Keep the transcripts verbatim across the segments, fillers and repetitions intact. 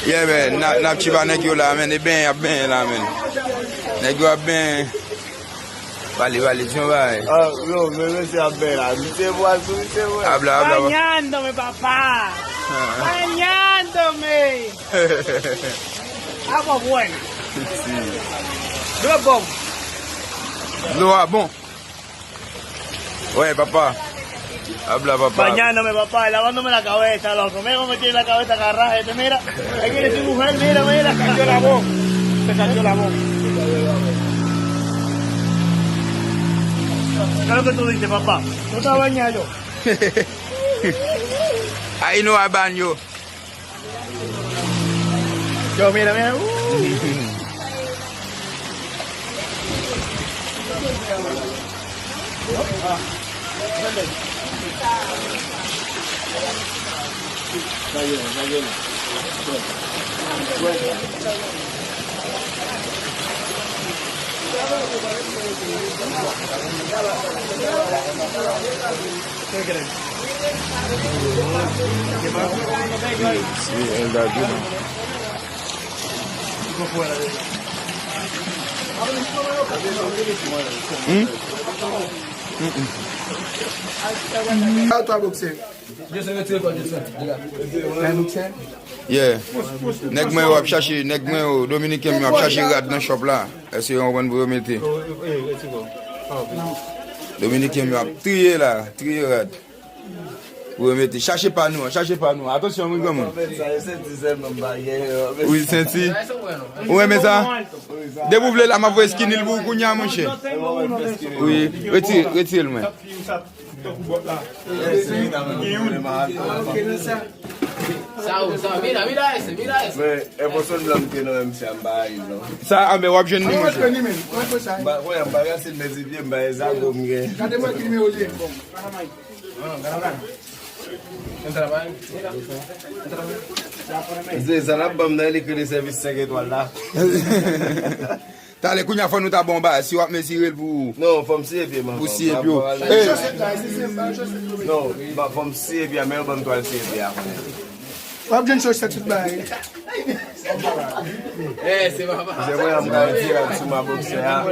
Yeah, man, n ap, n ap tchiba nèg yo la, man. E benyen y ap benyen la, man. Nèg yo ap benyen. Pale, pale, di yon bagay. Ah, yo, men mesye ap benyen la. Misye pral sou misye, vre. Habla, habla. Bañándome, papá. Ah. Bañándome. Agua buena. Sí. Dlo bon. Dlo a bon. Oye, papá. Habla, papá. Bañándome, papá, lavándome la cabeza, loco. Mira cómo tiene la cabeza agarrada este, mira. Ahí tiene su mujer, mira, mira. Se cayó la voz. Se cayó la voz. ¿Qué es lo que tú dices, papá? No está bañado. Ahí no hay baño. Yo, mira, mira. Uh. Sí, el de ayuno. Hmm? Mm-mm. Sa w t ap obsève? Yeah. Nèg mwen yo ap chache, nèg mwen yo, dominiken m yo ap chache rad nan shop la. Èske yo konprann pou yo mete? Dominiken m yo ap triye la, triye rad. Pou yo mete, chache pa nou, chache pa nou. Atansyon, wi, granmoun. Wi, senti. Ou renmen sa? Depi w vle la, m ap voye skinny l pou ou kounye a, monchè. Wi, retire, retire l, mwen. Sa ou, sa, mira, mira ese, mira ese. Men, e pòsòn blan m te nan menm se a m pa ayi, non. Sa, a, men w ap jwenn li, monchè. M pa, wè, m pa rase mezi pye, m pa e zago m gen. Gade mwen ki nimewo li ye. Se sa l ap ban m nan, li kreye sèvis senk etwal la. Talè, kounye a fò nou ta bon ba, si w ap mezire l pou... Non, fò m siye pye m avan. Pou siye pye w. Eh. Non, fò m siye pye a, men yo ban m twal siye pye a kounye a. W ap jwenn chòch sa tout bagay. Eh, se papa. Jè mwen an m ka retire sou ma boksè a.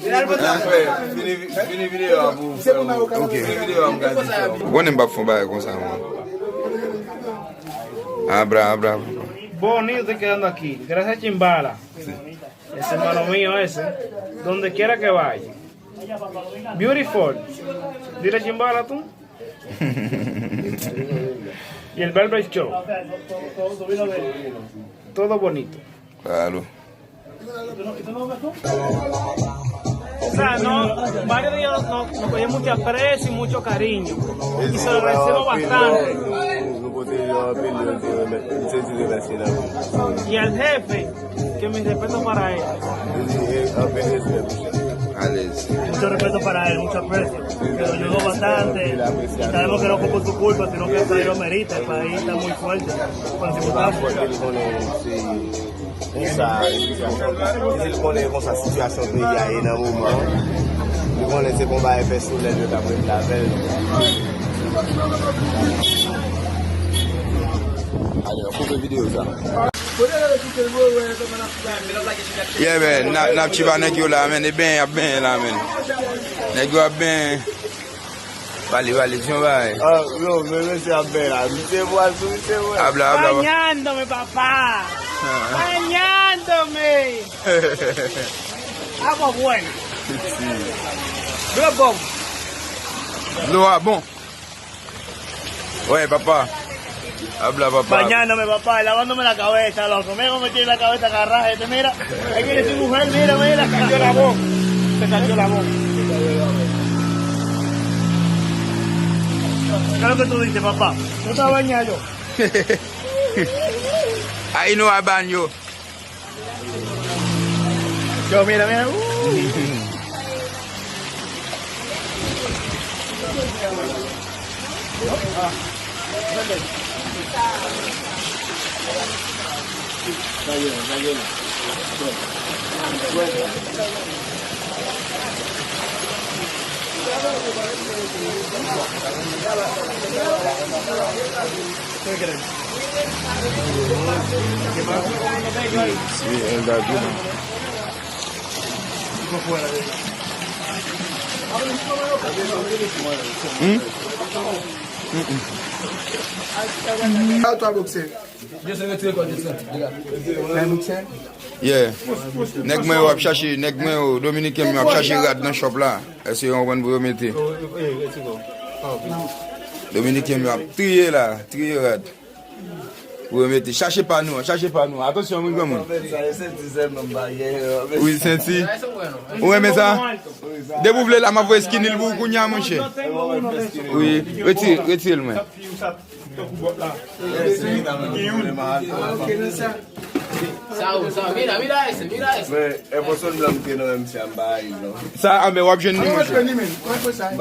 Frè, fini, fini videyo a pou frè. Ok. Fini videyo a m ka di frè. Ou konnen m p ap fè yon bagay konsa, mwen. Abra, abra, abra. Bonito quedando aquí. Gracias, Chimbala. Ese hermano mío ese. Donde quiera que vaya. Beautiful. Dile Chimbala tú. Y el Barber Show. Todo bonito. Claro. O sea, no, varios de ellos nos, nos cogieron mucho aprecio y mucho cariño. Y se lo agradecemos bastante. Y al jefe, que mi respeto para él. Mucho respeto para él, mucho aprecio. Que lo ayudó bastante. Y sabemos que no fue por su culpa, sino que el país lo merita, el país está muy fuerte con las circunstancias. Konsa, sitiyasyon, si l konnen konsa sitiyasyon peyi a ye nan moman, li konnen se konba e pèsonèl yo t ap regle avè l. Ale, koupe videyo sa. Yeah, man, n ap, n ap tchiba nèg yo la, man, e benyen y ap benyen la, man. Nèg yo ap benyen. Pale, pale, di yon bagay. Ah, yo, men mesye ap benyen la. Misye pral sou misye, vre. Habla, habla. Bañándome, papá. Ah. Bañándome. Agua buena. Sí. Dlo bon. Dlo a bon. Oye, papá. Habla, papá. Bañándome, papá, lavándome la cabeza, loco. Mira cómo tiene la cabeza agarrada este, mira. Ahí tiene su mujer, mira, mira. Se cayó la voz. Se cayó la voz. ¿Qué es lo que tú dices, papá? No está bañado. Ahí no hay baño. Yo, mira, mira. Uh. Se Elda Djounan. Hmm? Mm-mm. Sa yo twa boksè. Yeah. Nèg mwen yo ap chache, nèg mwen yo, dominiken m yo ap chache rad nan shop la. Èske yo konprann pou yo mete? Dominiken m yo ap triye la, triye rad. Pou yo mete. Chache pa nou, chache pa nou. Atansyon, wi, granmoun. Wi, senti. Ou renmen sa? Depi w vle la, m ap voye skinny l pou ou kounye a, monchè. Wi, retire, retire l, mwen. Sa ou, sa, mira, mira ese, mira ese. Men, e pòsyon blan m te nan menm si a m pa ayiz, non. Sa, a, men w ap jwenn li, monchè. M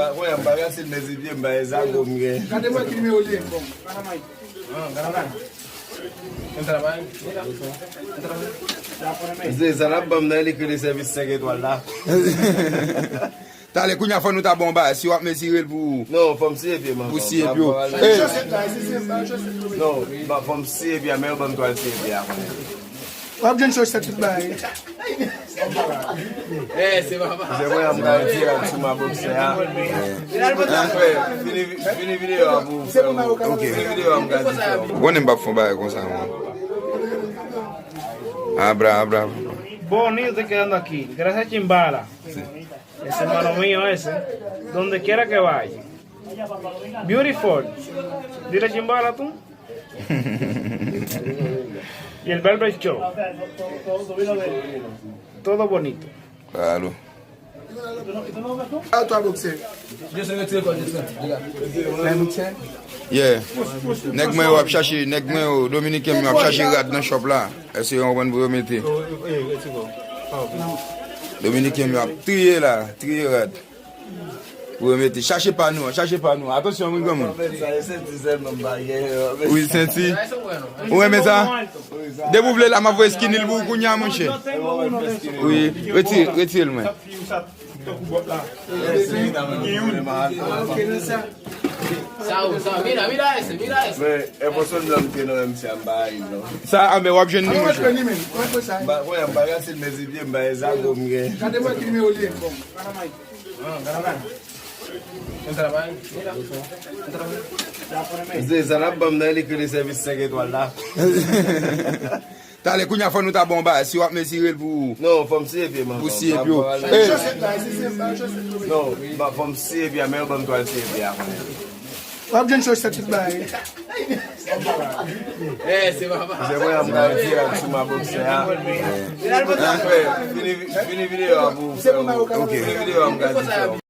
pa, mwen, m pa gase mezi pye, m pa e zago m gen. Gade mwen ki nimewo li ye. Bon, gade mwen. Se sa l ap ban m nan, li kreye sèvis senk etwal la. Talè, kounye a fò nou ta ba w yon bagay, si w ap mezire l pou... Non, fò m siye pye m ankò. Pou siye pye w. Ey! Non, ba, fò m siye pye a, men yo ban m twal siye pye a kounye a. W ap jwenn chòch sa tout bagay. Eh, se papa. Se mwen, m ka retire ak sou ma boksè a. Frè, fini, fini videyo a pou frè m. Ok. Fini videyo a, m ka di frè m. Ou konnen m p ap fè yon bagay konsa, mwen. Abra, abra, abra. Bonito quedando aquí. Gracias, Chimbala. Ese hermano mío ese. Donde quiera que vaya. Beautiful. Dile Chimbala tú. Y el Barber Show. Todo bonito. Claro. Sa yo twa boksè. Yeah. Nèg mwen yo ap chache, nèg mwen yo, dominiken m yo ap chache rad nan shop la. Èske yo konprann pou yo mete? Dominiken m yo ap triye la, triye rad. Pou yo mete. Chache pa nou, chache pa nou. Atansyon, wi, granmoun. Wi, senti. Ou renmen sa? Depi w vle la, m ap voye skinny l pou ou kounye a, monchè. Wi, retire, retire l, mwen. Sa ou, sa, mira, mira ese, mira ese. Men, e pòsyon blan m te nan menm si a m pa ayiz, non. Sa, a, men w ap jwenn li, monchè. M pa, mwen, m pa gase mezi pye, m pa e zago m gen. Gade mwen ki nimewo li ye. Bon, gade mwen. Se sa l ap ban m nan, li kreye sèvis senk etwal la. Talè, kounye a fò nou ta ba w yon bagay, si w ap mezire l pou... Non, fò m siye pye m ankò. Pou siye pye w. Ey! Non, ba, fò m siye pye a, men yo ban m twal siye pye a kounye a. W ap jwenn chòch sa tout bagay. Eh, se papa. Se mwen, m ka retire ak sou ma boksè a. Frè, fini, fini videyo a pou frè m. Ok. Fini videyo a, m ka di frè m.